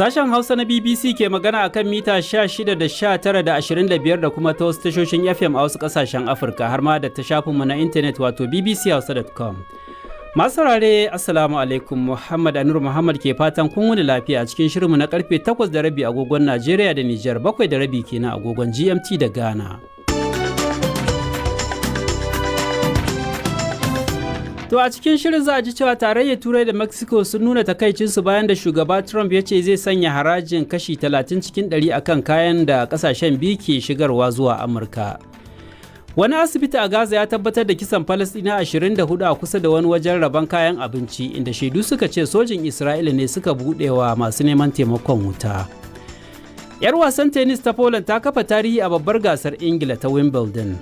Sashen Hausa na BBC ke magana a kan mita 16 da 19 da 25 da kuma ta wasu tashoshin FM a wasu ƙasashen Afirka har ma da ta shafinmu na intanet wato bbchausa.com. Masu saurare, Assalamu alaikum. Muhammad Anur Muhammad ke fatan kun wuni lafiya a cikin shirinmu na karfe 8:30 agogon Najeriya da Nijar, 7:30 kenan agogon GMT da Ghana. To a cikin shirin za a ji cewa Tarayyar Turai da Mexico sun nuna takaicinsu bayan da shugaba Trump ya ce zai sanya harajin kashi 30 cikin 100 akan kayan da kasashen biyu ke shigarwa zuwa Amurka. Wani asibiti a Gaza ya tabbatar da kisan Falasɗina 24 a kusa da wani wajen rabon kayan abinci, inda shaidu suka ce sojin Isra'ila ne suka buɗewa masu neman taimakon wuta. 'Yar wasan tennis ta Poland ta kafa tarihi a babbar gasar Ingila ta Wimbledon.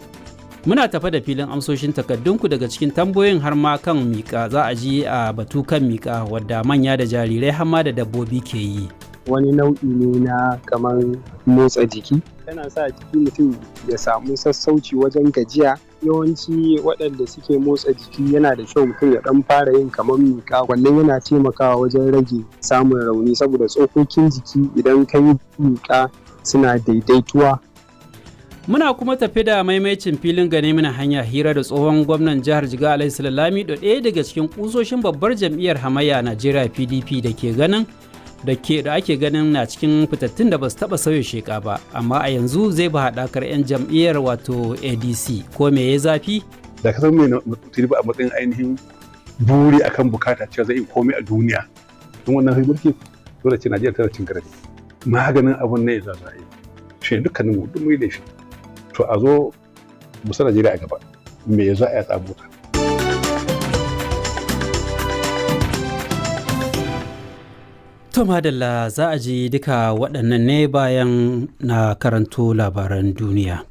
Muna tafa da filin amsoshin takaddunku. Daga cikin tambayoyin har ma kan miƙa za a ji a batu kan miƙa wadda manya da jarirai har ma da dabbobi ke yi. Wani nau'i ne na kamar motsa jiki, tana sa jiki mutum ya samu sassauci wajen gajiya. Yawanci waɗanda suke motsa jiki, yana da kyau mutum ya ɗan fara yin kamar miƙa. Wannan yana taimakawa wajen rage samun rauni, saboda tsokokin jiki idan ka yi miƙa suna daidaituwa. Muna kuma tafi da maimaicin filin gane mana hanya, hira da tsohon gwamnan jihar Jigawa Alhaji Lamido, ɗaya daga cikin kusoshin babbar jam'iyyar hamayya Najeriya PDP da ke ganin da ke da ake ganin na cikin fitattun da ba su taɓa sauya sheka ba, amma a yanzu zai bi haɗakar 'yan jam'iyyar wato ADC. Ko me ya zafi? Da ka san mai Tinubu a matsayin ainihin buri akan bukata cewa zai yi komai a duniya, don wannan mulki dole ce Najeriya tana cin garabi. Maganin abun ne za a yi shi dukkanin mu duk mu yi laifi, to a zo musa Najeriya a gaba, me za a yi tsamo ta. To madalla, za a ji duka waɗannan ne bayan na karanto labaran duniya.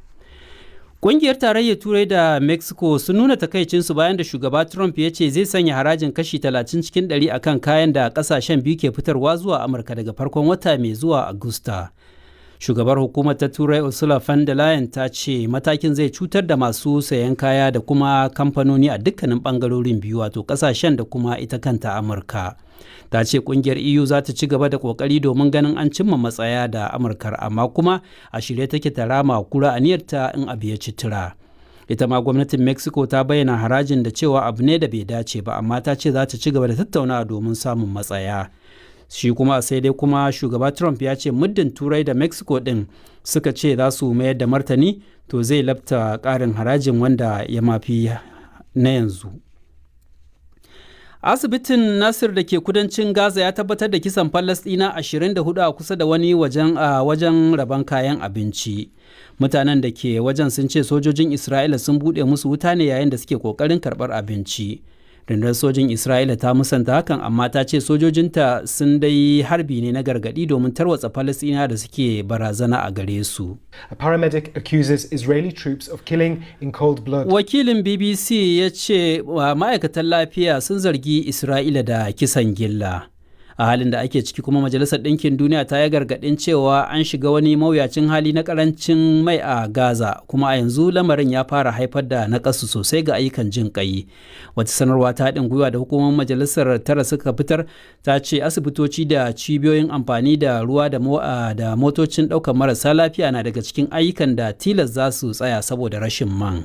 Ƙungiyar Tarayyar Turai da Mexico sun nuna takaicinsu bayan da shugaba Trump ya ce zai sanya harajin kashi 30 cikin 100 akan kayan da ƙasashen biyu ke fitarwa zuwa Amurka daga farkon wata mai zuwa Agusta. Shugabar hukumar ta Turai Ursula von der Leyen ta ce matakin zai cutar da masu sayan kaya da kuma kamfanoni a dukkanin bangarorin biyu, wato kasashen da kuma ita kanta Amurka. Ta ce kungiyar EU za ta ci gaba da kokari domin ganin an cimma matsaya da Amurkar, amma kuma a shirye take ta rama kura aniyarta in abu ya ci tura. Ita ma gwamnatin Mexico ta bayyana harajin da cewa abu ne da bai dace ba, amma ta ce za ta ci gaba da tattaunawa domin samun matsaya. Shi kuma sai dai kuma shugaba Trump ya ce muddin Turai da Mexico din suka ce za su mayar da martani, to zai labta karin harajin wanda ya mafi na yanzu. Asibitin Nasir da ke kudancin Gaza ya tabbatar da kisan Falasɗina 24 a kusa da wani wajen a wajen rabon kayan abinci. Mutanen da ke wajen sun ce sojojin Isra'ila sun buɗe musu wuta ne yayin da suke ƙoƙarin karɓar abinci. Rundunar sojin Isra'ila ta musanta hakan, amma ta ce sojojinta sun dai harbi ne na gargadi domin tarwatsa Falasɗina da suke barazana a gare su. A paramedic accuses Israeli troops of killing in cold blood. Wakilin BBC ya ce ma'aikatan lafiya sun zargi Isra'ila da kisan gilla. A halin da ake ciki kuma, Majalisar Ɗinkin Duniya ta yi gargaɗin cewa an shiga wani mawuyacin hali na ƙarancin mai a Gaza, kuma a yanzu lamarin ya fara haifar da naƙasu sosai ga ayyukan jin ƙai. Wata sanarwa ta haɗin gwiwa da hukumomin majalisar tara suka fitar ta ce asibitoci da cibiyoyin amfani da ruwa da motocin ɗaukar marasa lafiya na daga cikin ayyukan da tilas za su tsaya saboda rashin man.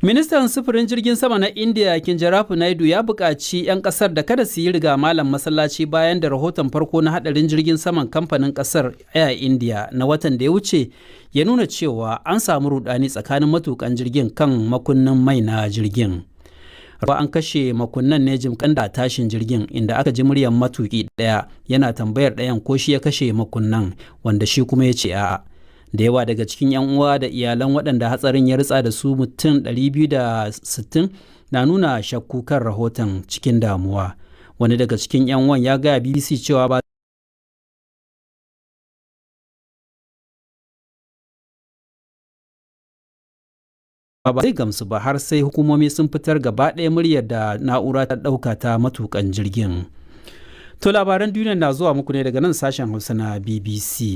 Ministan sufurin jirgin sama na India Kinjarapu Naidu ya buƙaci 'yan ƙasar da kada su yi riga malam masallaci bayan da rahoton farko na haɗarin jirgin saman kamfanin ƙasar Air India na watan da ya wuce ya nuna cewa an samu rudani tsakanin matukan jirgin kan makunnin mai na jirgin. An kashe makunnan ne jim da tashin jirgin, inda aka ji muryar matuki ɗaya yana tambayar ɗayan ko shi ya kashe makunnan, wanda shi kuma ya ce a'a. Da yawa daga cikin 'yan uwa da iyalan waɗanda hatsarin ya ritsa da su mutum 260 na nuna shakku kan rahoton cikin damuwa. Wani daga cikin 'yan uwan ya gaya BBC cewa ba zai gamsu ba har sai hukumomi sun fitar gaba ɗaya muryar da na'ura ta ɗauka ta matukan jirgin. To labaran duniya na zuwa muku ne daga nan sashen Hausa na BBC.